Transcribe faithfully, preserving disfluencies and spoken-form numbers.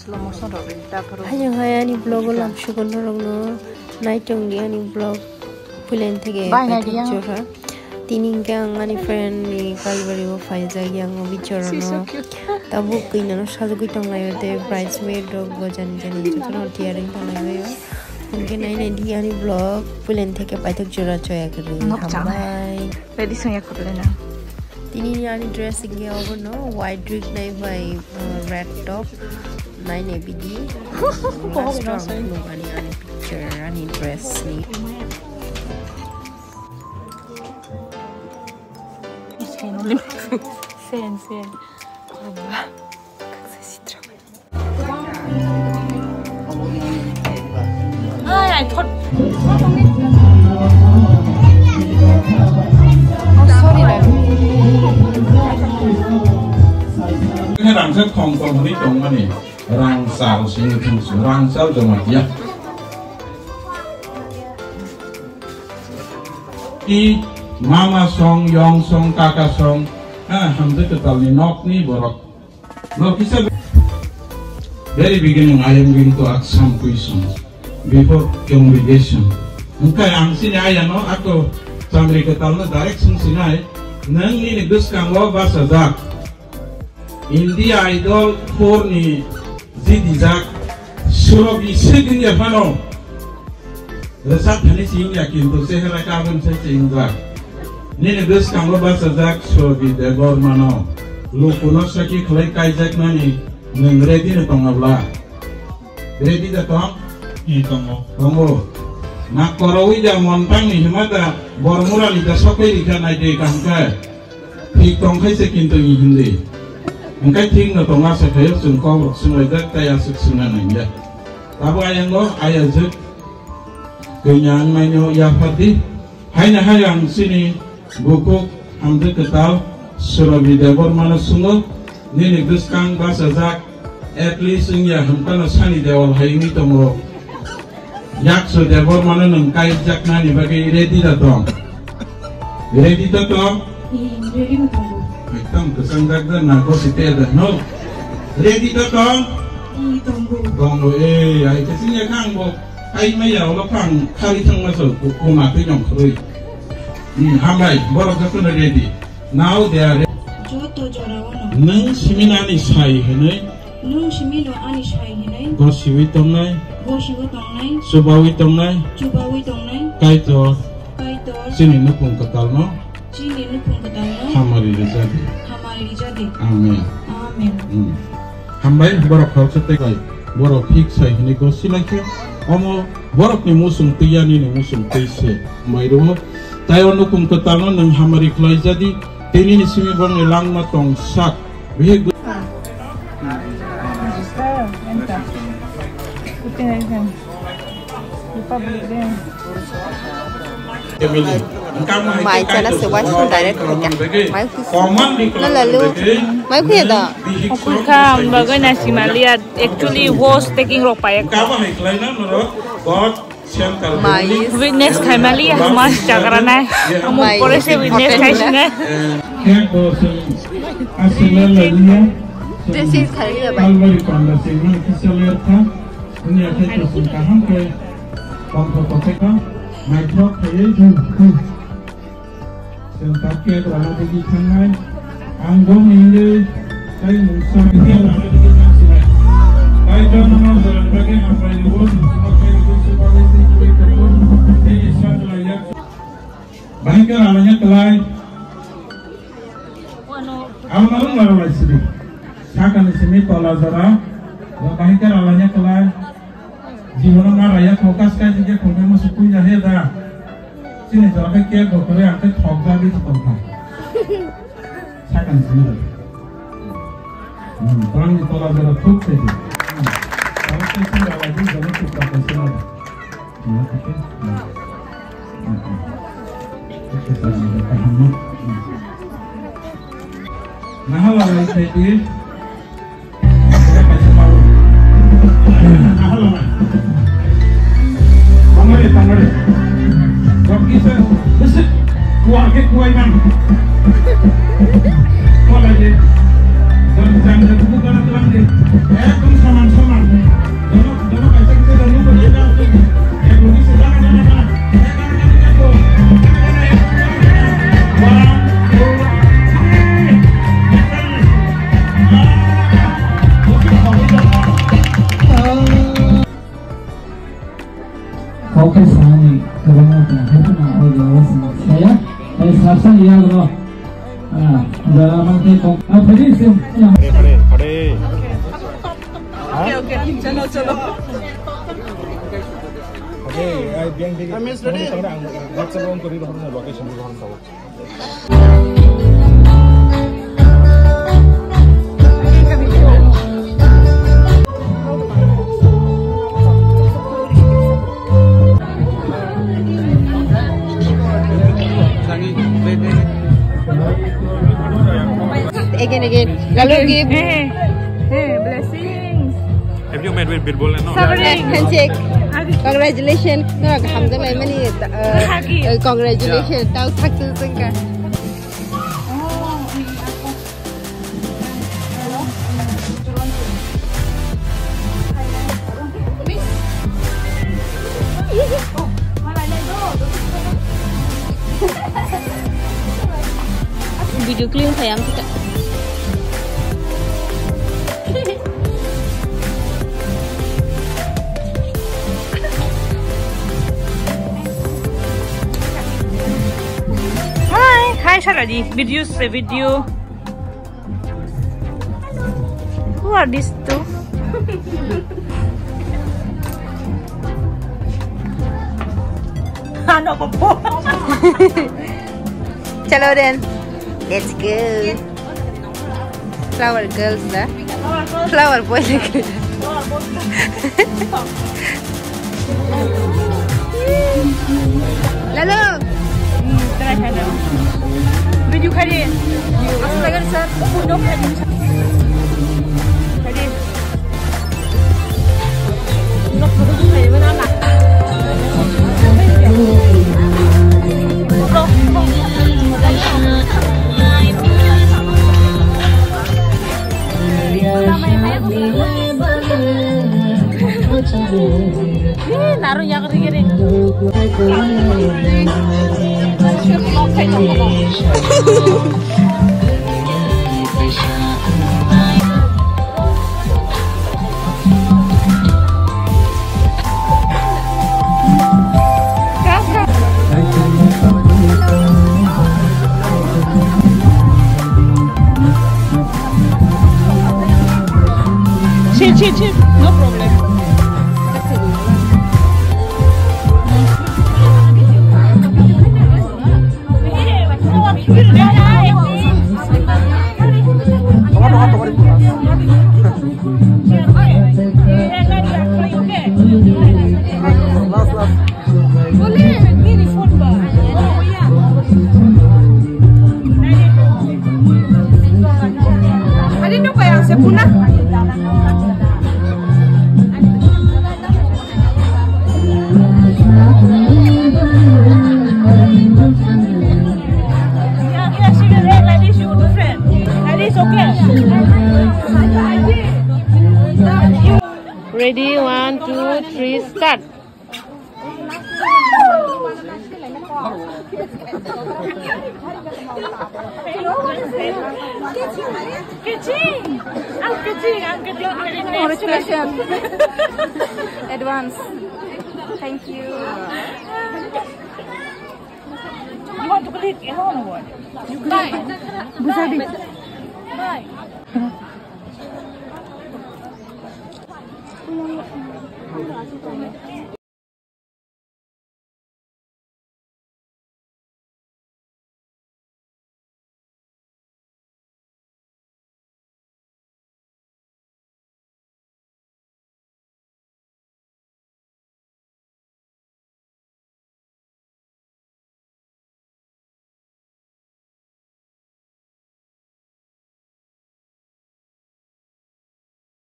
Hayung hai ani vlog o lamsukon norokno naitung di ani vlog pulen theke Bai nai di paithak yang. Jora. Tini hingke ang ani friend ni kalbari o phaijak yang o bichoro no. Tabuk koi no sajagoi tong lai o te bridesmaid rok bo jani jani jotono tiyaring tong lai o. Hingke nai nai di ani vlog pulen theke paithak jora choya kwrwi. Hambai. Ready song ya khobole na. Tini ni ani dress hingke obo no white rig nai bai, uh, red top. Nai ne bidi. Last round nugani ani picture ani dress ni. Sen, sen. Ay, I thought. Oh, sorry, Rani. Khe rangchak thong tong hwnwi tongmani rangchal sini thung su rangchal joma ya. I mama song, yong song, kaka song, ha, hamjak kwtalni nokni borok. No kisa very beginning I am going to ask some questions before congregation. Hingkai ang sini ayano ako chamri kwtalno direct sung sinai, nang nini bwskango bachajak. India Idol four ni jidijak Surabhi segini phano. Rwchap thani chwng ya, kintu chehra kabun se chwng jak. Nini bwskango bachajak Surabhi Debbarmano lukuno saki khlai kaijaknani nwng ready no tongabla? Ready da tong? Ni tongo. Tongo. Na korowi da montang ni hima da bormura ni da sokai rikha nai de kaham khe. Thik tong khai se kintu ni hindi. Hingkai thik no tong asa khayo chwng kok rok swnglaijak tai aswk swngna nangya. Tabo ayango ayajak. Kanya ang maino yaphardi. Haina hai ang sini bukhuk hamjak kwtal Surabhi Debbarmano sungo nini bwskang bachajak at least wngya hwnkhano sani dewal hai wngwi tongo. Yakso Debbarmano nwng kaijaknani bagwi ready da tong? Ready da tong? Hmm, ready no tongo. Ekdom kwchang jak da na gosi te da no. Ready da tong? Hmm, tongo. Tongo, eh, ai kwchang ya kang bo. Ai maya ulo phang khari thangma so, ku-, kuma twi nong khurui. Hmm, hambai, borok jotono ready. Now they are ready. Joto jorao no. Nwng simi nani sai hwnwi. Nwng simi no ani sai hwnwi. Gosiwi tongnai. Gosiwi tongnai. Chubawi tongnai. Chubawi tongnai. Kaitor. Kaitor. Chini nukhung kwtalno. Chini nukhung kwtalno. Hamari rijadi. Hamari rijadi. Amen. Amen. Hmm. Hambai, borok khoroksa tei bai, borok hik sai hwnwi gosi lai khe, omo borokni muchung twi ya nini muchung twi se mai rwo. Tai o nukhung kwtalno nwng hamari khlai jadi, tei nini simi bangni langma tong sak. Bihik Mai chana se waising direct khaikha. Mai khus. Na lalu. Mai khuya da. Okurkha ang bagwi na simaliya. Actually, host taking rok payakha. Mai. Witness khaimaliya, mas chagra nai. Amo pore se witness khaisine. Dressing khailiya bai. Wngya khe chwng kaham khe tongthok tongthok kha, naithok khaiwi chwng, hmm. Chwng tak khe rana digi thangnai. Ang bo nini tei mungsa khe rana digi thangsinai. Kaitor nono jora bagwi hambai rwo, tei Iswar lai yak. Bahai khe rana yak lai. Abo no rwng rwlai sidi. Sakani simi tola jora. Bo bahai khe rwlai ya kwlai. Jibono ma raya kho kas kai jige kho khe musu puja he da. Chini jora khe cake bo kwrwi ang khe thok jagwi tong kha. Sakani simi rwlai. Hmm, borokni tola jora thuk se di. Hmm. Borok khe simi rwlai di, jono thuk rwlai simi rwlai. Nahala lai khaidi. Nahala lai. Tangari, tangari. Rokisa, besik, kuar ke kuai bang. Kuar lagi. Dan jam jam buka na tulang di. Ekdom saman saman. Oke, sani, kwbangma tong, hai phano o jaga o sini saya, hai sasa ya bro. Ah, jaga mang khe kok, ah, phadi sim. Phade, phade, phade. Okay, okay, chalo, chalo. Okay, I, biang digi. Miss, ready? Ang WhatsApp on kori, location, location. Again, again. Lalu give. Hey, hey, blessings. Have you met with Bilbul and all? Sabri. Handshake. Congratulations. No, hamdalai mani, uh, uh, congratulations. Tau success ka. Video clean khaiyam sika. Hi, hi, Saradi. Video se video. Who are these two? Ano po po. Chalo then. Let's go. Flower girls da. Flower boy lagi. Lalo. Video khari. Astaga sir. Khari. Naro yak ri ri. Chill, chill, chill. No problem. Last, last. Ready, one, two, three, start. Catching! I'm catching! I'm catching! Congratulations! Advance. Thank you. You want to click? I don't want. You click. Bye. Bye.